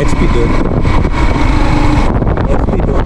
Med speed do. Med speed do.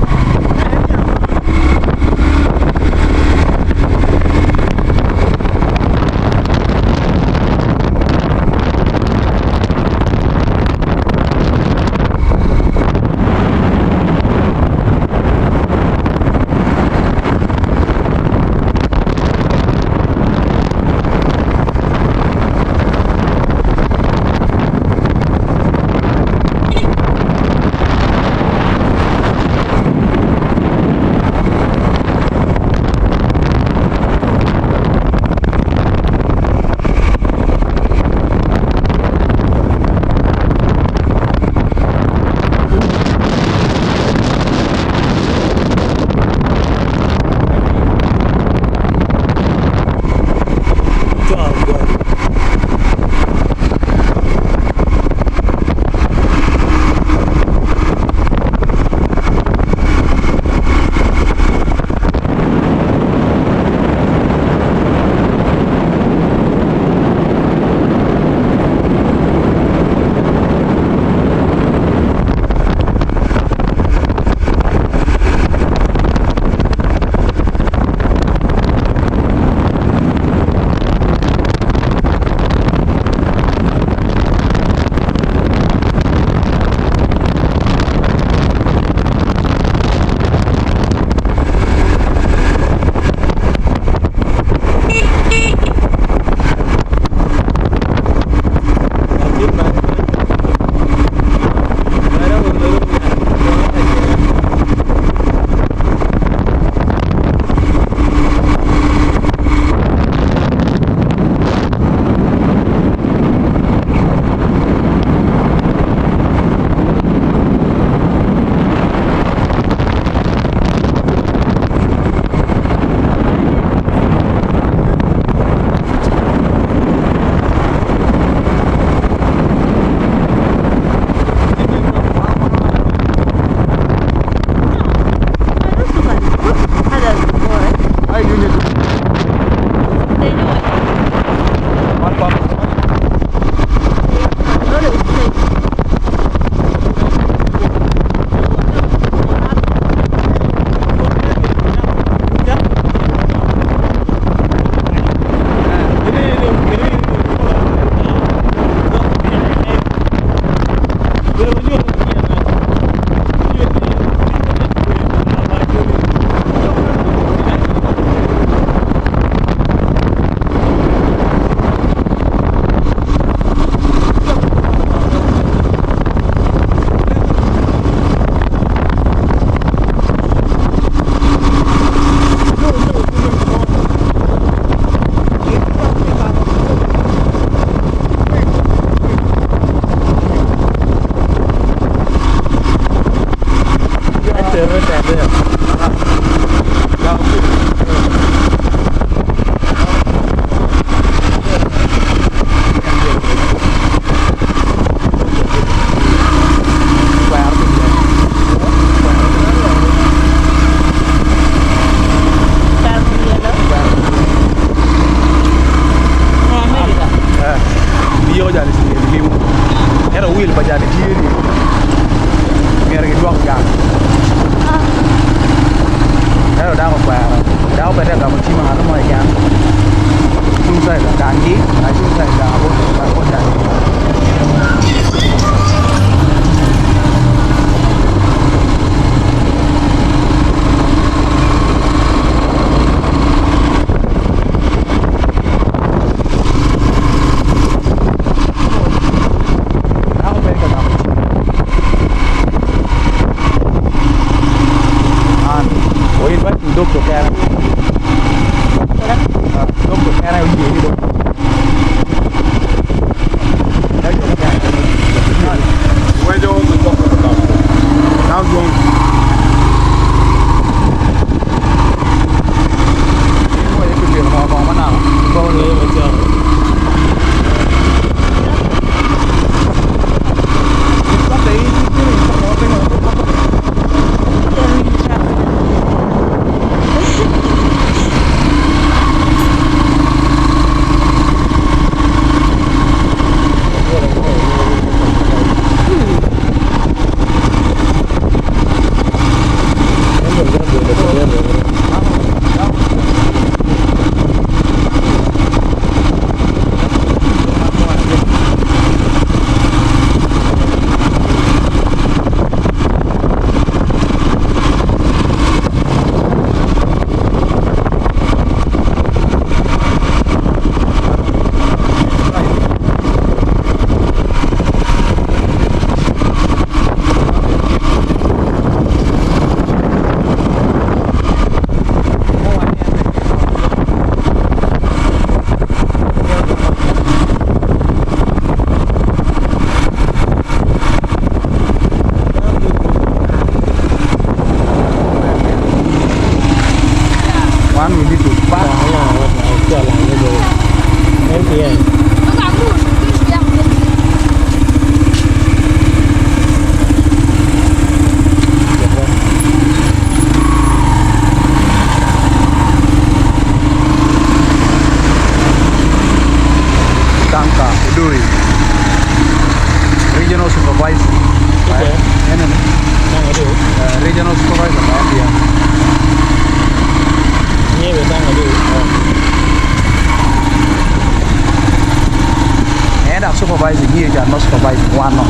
Supervising here are not supervising one no.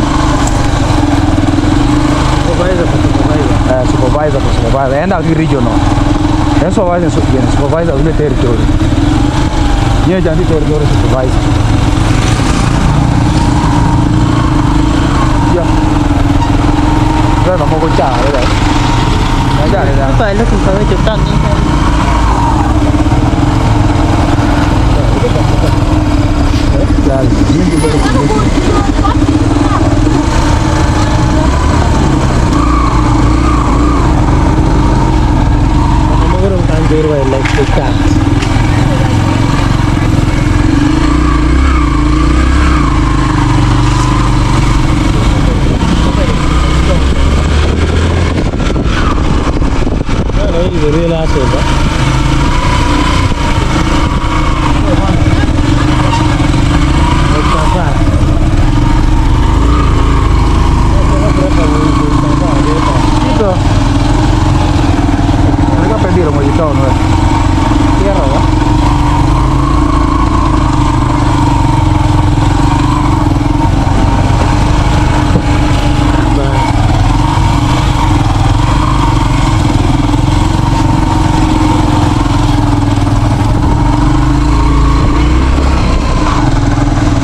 Supervisor for supervisor. Supervisor for supervisor. En dok tye regional. En supervising su gin supervisor me territory. Nyo can tye territory supervisor. Yeah. Driver mogo car adada. Car adada. If I looking for it to talk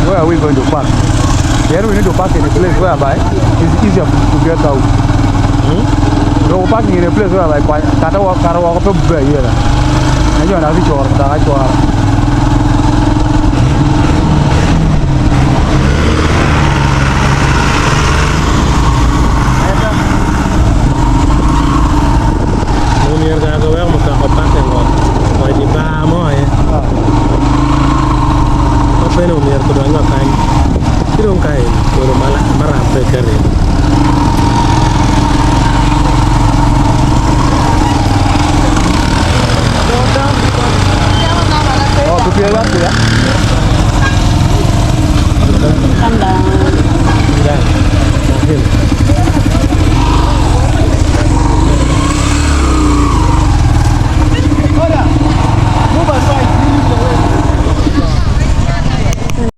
Where are we going to park? Then we need to park in a place whereby it's easier to get out. Hmm? We're parking in a place whereby kata wa kata wa pe bbe yera. Najua na vichora mtaka chora. Myero kara kiweko mutoka opake i ngot wa i dye bar mo aye ma bene myero kidony wa kany ci dong ka eni kolo maram pe keto iye.